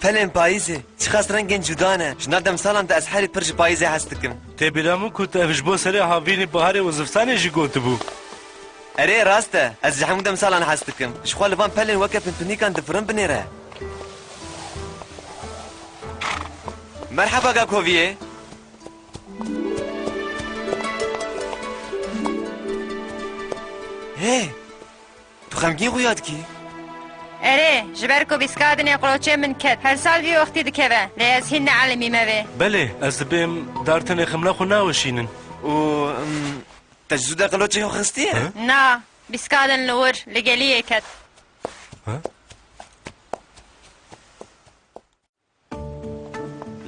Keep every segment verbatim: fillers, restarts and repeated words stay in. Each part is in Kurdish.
Pelên payîzê çiqas rengên cuda ne. Ji nav demsalan de ez herî pir ji payîzê hez dikim. Tê bîra min ku tu ev ji bo serê havînê, biharê û zivistanê jî gotibû. Erê, rast e. Ez ji hemû demsalan hez dikim. Jixwe li van pelên weke pinpinîkan difirin binêre. Merheba Gakoviyê. Hê! Tu xemgîn xuya dikî? Erê, ji ber ku bîskadinê qloçê min ket. Her sal vî wextî dikeve, lê ez hîn neelimîme vê. Belê, ez dibêm dar tenê xemla xwe naweşînin. Û, em, te ji zû de qloçê xwe xistiye? Hı? Na, bîskadin li wir, li geliyê ket. Hı?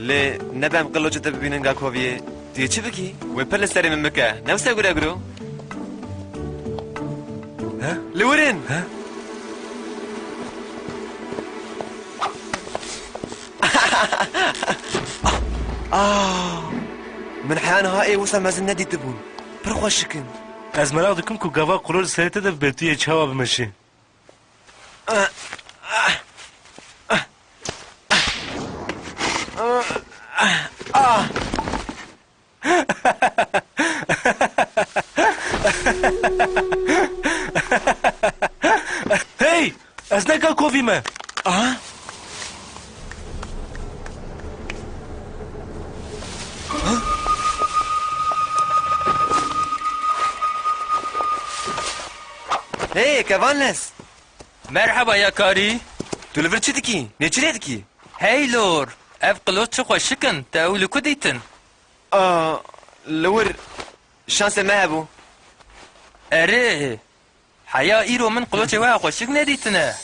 Lê nebe em qiloçê te bibînin Gakoviyê. Tu yê çi bikî? Wê pir li serê min bike. Ne wisa gure guro? He? Li wir in! He? Ah! Min heya niha ê wisa mezin nedîtibûn. Pir xweşik in. Ez meraq dikim ku gava qiloç li serê te de bibe, tu yê çawa bimeşî? Hey! Ez ne Gakovî me. Aha. Hey, Kevanles! Merheba ya karî. Tu li vir çi dikî? Nêçîrê dikî? Hey lor, ev qiloç çi xweşik in, te ew li ku dîtin? A, li wir şansê me hebû. Erê, heya îro min qiloçê wiha xweşik nedîtine.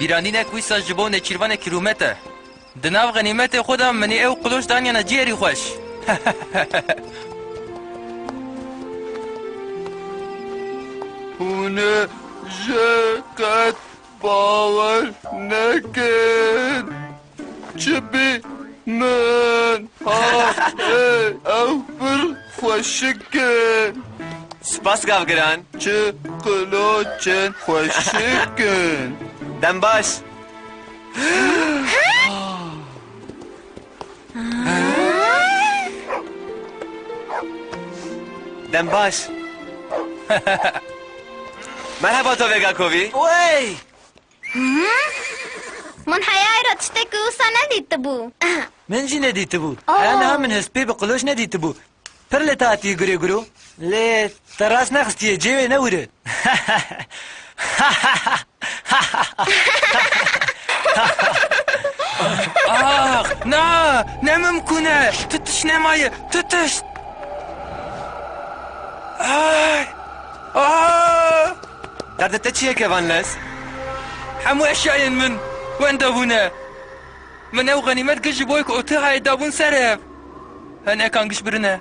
Bîranînek wîsa ji bo nêçîrvanekî rûmet e. Di nav xenîmetê xwe de min ê ew qiloç daniyane cî herî xweş. Hûn ê jê qet bawer nekin. Çi bî min? Ha, ê, ew pir xweşik in. Spas gavgiran. Çi qiloçên xweşik in. Dem baş. Dem baş. Merhaba Tovê Gakovî. Wey! Min heyayê re tiştekî wisa nedîtibû. Min jî nedîtibû. Aa. Heya niha min hespê bi qiloç nedîtibû. Pir li te hatiye gurê guro. Lê te rast nexistiye, cê wê ne wir e. Ax, na, ne mimkûn e. Tu tişt nemaye, tu tişt. Ay, ah. Derdê te çi ye Kevanles? Hemû eşyayên min wenda bûne. Min ew xenîmet giş ji bo ku Otihayê dabûn ser ev. Hinekan giş birine.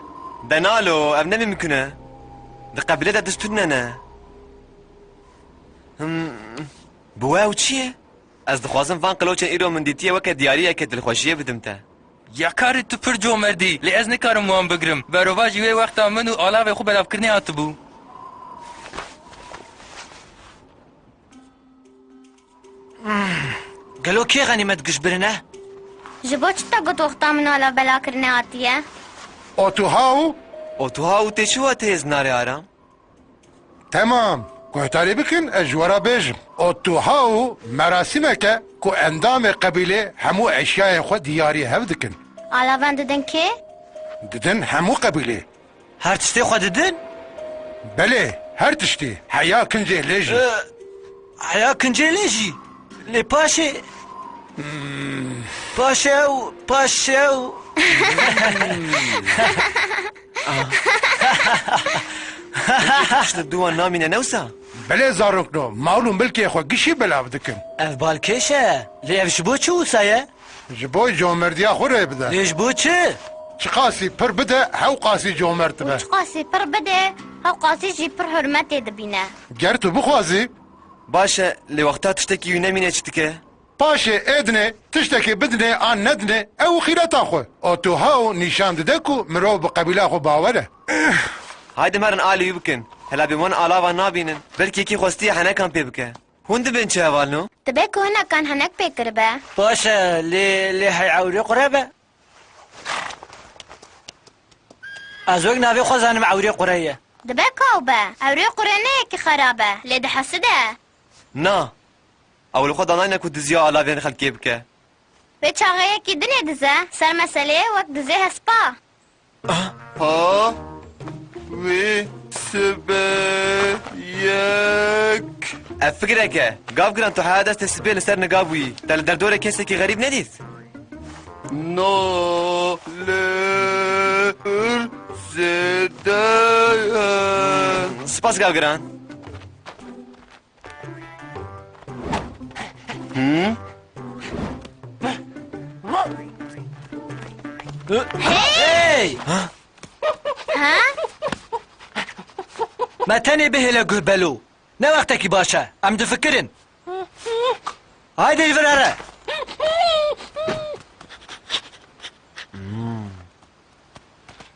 De nalo, ev ne mimkûn e. Di qebîle de tişt tune ne. Hmm. Bi we ew çi ye? Ez dixwazim van qiloçên îro min dîtiye weke diyariyeke dilxweşiyê bidim te. Ya karî, tu pir comerd î, lê ez nikarim wan bigrim. Berovajî wê wexta min û alavê xwe belavkirinê hatibû. Gelo kê xenîmet giş birine? Ji bo çi te got wexta min û alav belakirinê hatiye? Otuhaw? Otuhaw tê çi wate hêz narê aram? Temam. Guhdarî bikin, ez ji we re bêjim. Otuhaw merasîmek e ku endamê qebîlê hemû eşyayê xwe diyarî hev dikin. Alavan didin kê? Didin hemû qebîlê. Her tiştê xwe didin? Belê, her tiştê. Heya kincê lê jî. Ee, heya kincê lê jî. Lê paşê, paşew, paşew. Tişt li dû wan namîne, ne wisa? Belê zarokno, mal û milkê xwe gişî belav dikin. Ev balkêş e. Lê ev ji bo çi wisa ye? Ji bo comerdiya xwe rê bide. Lê ji bo çi? Çiqasî pir bide, hewqasî comerd dibe. Û çiqasî pir bide, hewqasî jî pir hurmetê dibîne. Ger tu bixwazî. Baş e, lê wexta tiştekî wî nemîne çi dike? Paşê ê dinê, tiştekî bidinê an nedinê, ew xîreta xwe. Otuhaw nîşan dide ku mirov bi qebîla xwe bawer e. Haydi herin alî wî bikin. Hela bê wan alavan nabînin. Belkî yekî xwestiye henekan pê bike. Hûn dibên çi hevalno? Dibe ku hinekan henek pê kiribe. Baş e, lê, lê hey ewrê qure be. Ez wek navê xwe zanim ewrê qure ye. Dibe kaw be. Ewrê qure ne yekî xerab e, lê diheside. Na. Ew li xwe danayne ku diziya alavên xelkê bike. Wê çaxê yekî dinê dize, ser meseleyê wek dizê hespa. Ha? Wê sibe yek. Ev fikirek e. Gav giran tu heya destê sibê li ser niga bûyî. Te li derdorê kesekî xerîb nedît? No, lê pir zêde ye. Spas gav giran. Hı? Hey! Ha? Me tenê bihêle guh belo. Ne wextekî baş e. Em difikirin. Haydi li vir here.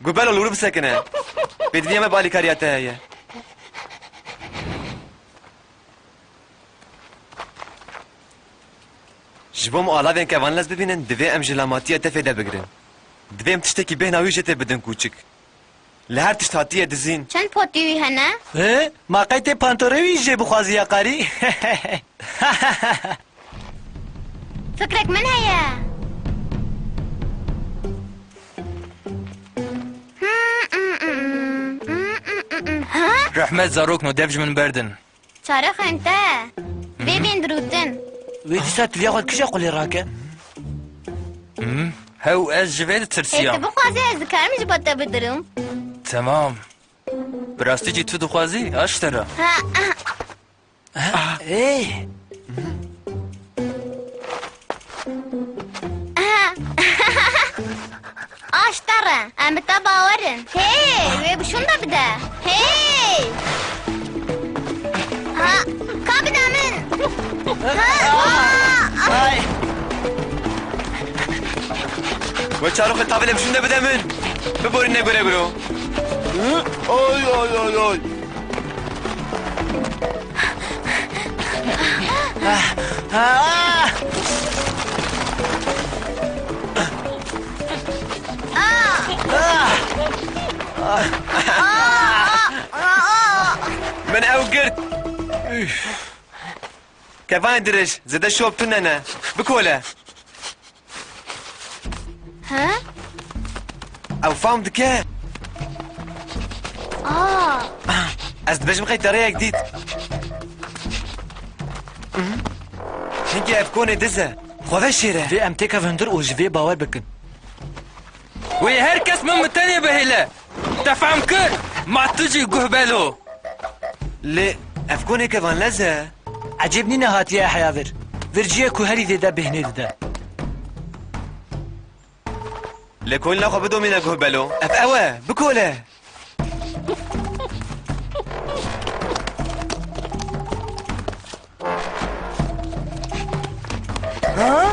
Guh belo, li wir bisekine. Pêdiviya me bi alîkariya te heye. Ji bo em alavên kevanlez bibînin, divê em ji lamatiya te fêde bigirin. Divê em tiştekî bêhna wî jê tê bidin kûçik. Li her tişt hatiye dizîn. Çend potî wî hene? He? Ma qey tê pantorê wî jê bixwazî ya qarî? Fikrek min heye. Ha? Rehmet zarokno, dev ji min berdin. Çaroxên te. Bêbên dirûtin. Wê dîsa tiliya xwe kije qulê rake? Hmm. Hew, ez ji vê Hê ditirsiyam. Tu bixwazî ez dikarim ji bo te bidirim. Temam. Bi rastî jî tu dixwazî? Aştera. Ha, ah. Ha? Ê. Aştera, em bi te bawer in. Hey, wê bi şûnde bide. Hey! Ha, ka bide min. Ha, ah, ah. Ay. We çaroxê tavê lê bi şûnde bide min. Biborîne gure guro. Ay, ay, ay, ay. Min ew girt. Üf. Kevanê dirêj, zêde şop tune ne. Bikole. He? Ew fam dike. Aa. Ez dibêjim qey te rêyek dît. Hingê ev konê diz e. Xwe veşêre. Vê em têkevin hundir û ji vê bawer bikin. Wê her kes min bi tenê bihêle. Te fehm kir? Ma tu jî guh belo. Lê ev konê kevanlez e. Ecêb nîne hatiye heya vir. Vir ciyê ku herî zêde bêhnê dide. Lê kolîna xwe bidomîne guh belo. Ev ew e. Bikole. Ha?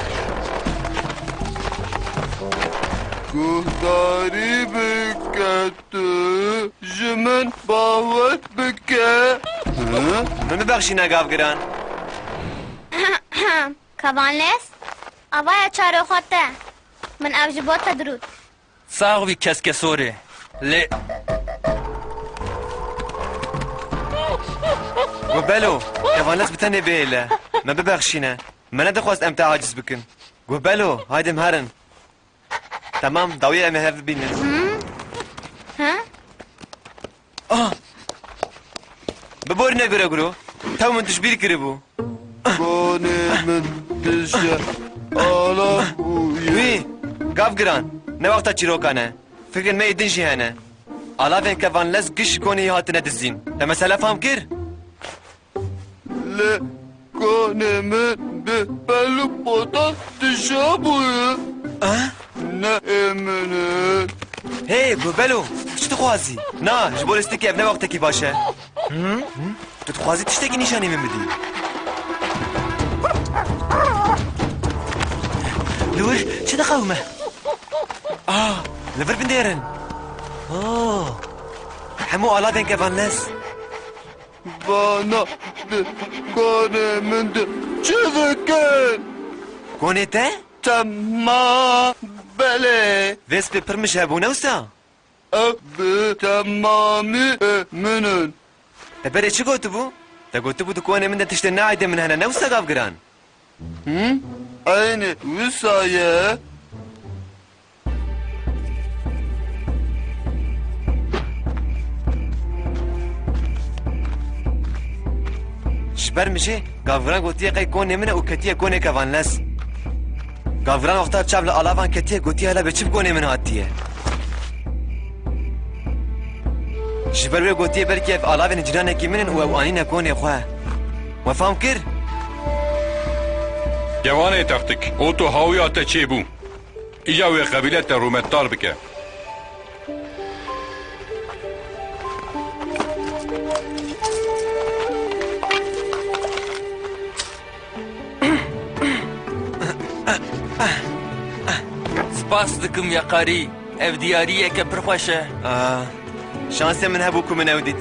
Guhdarî bike tu, ji min bawer bike. Hı? Min bibexşîne gavgiran. Kavanlez, avaya çaroxa te. Min ev ji bo te dirût. Sax bî keskesorê. Lê Guhbelo, kevanlez bi tenê bihêle. Me bibexşîne. Me nedixwest em te aciz bikin. Guhbelo, haydi em herin. Temam, dawiyê em ê hev bibînin. Hı? Ha? Ah! Biborîne gure guro. Tev min tu ji bîr kiribû. Konê min dije ala bûye. Wî, gav giran. Ne wexta çîrokan e. Fikrên me yê din jî hene. Alavên kevanlez giş ji konê yê hatine dizîn. Te mesele fam kir? Lê konê min bi pel û potan tije bûye. Ah? Ne ê min e. Hey, Guhbelo, tu çi dixwazî? Na, ji bo lîstikê ev ne wextekî baş e. Hı? Hı? Tu dixwazî tiştekî nîşanî min bidî? Li wir çi diqewime? Ah, li vir bindêrin. Oh. Hemû alavên kevanlez. Bana di konê min de çi dikin? Konê te? Temam, belê. Vê spê pir mij hebû, ne wisa? Ev bi temamî, e, min in. Te berê çi gotibû? Te gotibû di konê min de tiştê neaydê min hene, ne wisa gavgiran? Hı? Eynî wisa ye. Ji ber min jî gavgiran gotiye qey konê min e û ketiye konê kevanlez. Gavgiran wexta çav li alavan ketiye, gotiye, "Hela bê çi bi konê min hatiye?" Ji ber wê gotiye belkî ev alavên cîranekî min in û ew anîne konê xwe. We fam kir? Kevanê textik, oto hawiya te çêbû. Îja wê qebîle te rûmetdar bike. Spas dikim ya qarî. Ev diyariyeke pir xweş e. Ah, şansê min hebû ku min ew dît.